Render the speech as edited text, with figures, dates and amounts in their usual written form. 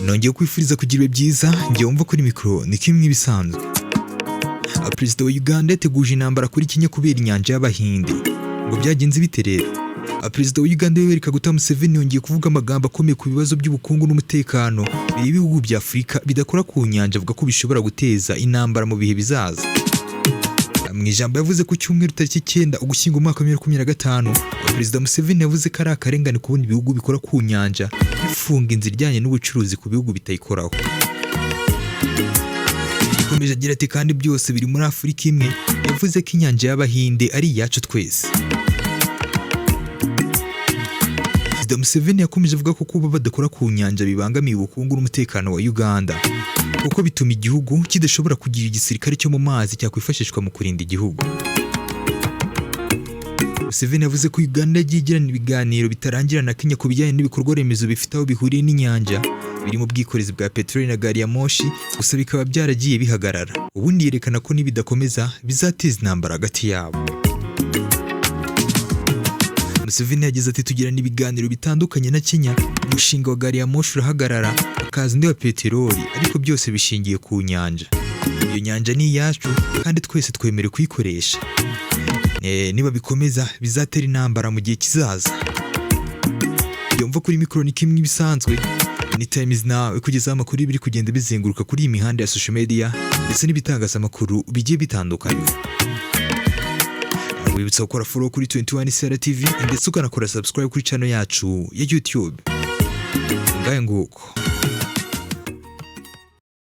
Nongeye kwifuriza kugira ibihe byiza. Njye wumva kuri mikoro ni kimwe ibisanzwe. Perezida wa Uganda yateguje intambara kuri Kenya kubera inyanja y'Abahinde. Ngo byagenze bite rero? Perezida wa Uganda Yoweri Kaguta Museveni yongeye kuvuga amagambo akomeye ku bibazo by'ubukungu n'umutekano biri ibihugu bya Afurika bidakora ku nyanja, avuga ko bishobora guteza intambara mu bihe bizaza. Mu ijambo yavuze ku cyumweru tariki 9 Ugushyingo umwaka wa 2025, Perezida Museveni yavuze ko ari akarengane kubona ibihugu bikora ku nyanja bifunga inzira ijyanye n'ubucuruzi ku bihugu bitayikoraho. Yakomeje agira ati: "Kandi byose biri muri Afurika imwe." Yavuze ko inyanja y'Abahinde ari iyacu twese. Perezida Museveni yakomeje avuga ko kuba badakora ku nyanja bibangamiye ubukungu n'umutekano wa Uganda, kuko bituma igihugu kidashobora kugira igisirikare cyo mu mazi cyakwifashishwa mu kurinda igihugu. Museveni yavuze ko Uganda yagiye igirana ibiganiro bitarangira na Kenya ku bijyanye n'ibikorwa remezo bifite aho bihuriye n'inyanja, birimo ubwikorezi bwa peteroli na gari ya moshi, gusa bikaba byaragiye bihagarara. Ubundi yerekana ko nibidakomeza bizateza intambara hagati yabo. Museveni yagize ati: "Tugirana ibiganiro bitandukanye na Kenya, umushinga wa gari ya moshi urahagarara, hakaza undi wa peteroli, ariko byose bishingiye ku nyanja. Iyo nyanja ni iyacu kandi twese twemerewe kuyikoresha. Niba bikomeza bizatera intambara mu gihe kizaza." Yumva kuri mikoro ni kimwe ibisanzwe, ni Times Now ikugezaho amakuru y'ibiri kugenda bizenguruka kuri iyi mihanda ya social media ndetse n'ibitangazamakuru bigiye bitandukanye. Wibutsa gukora follow kuri 21 CR TV ndetse ukanakora subscribe kuri channel yacu ya YouTube. Ngahe nguko.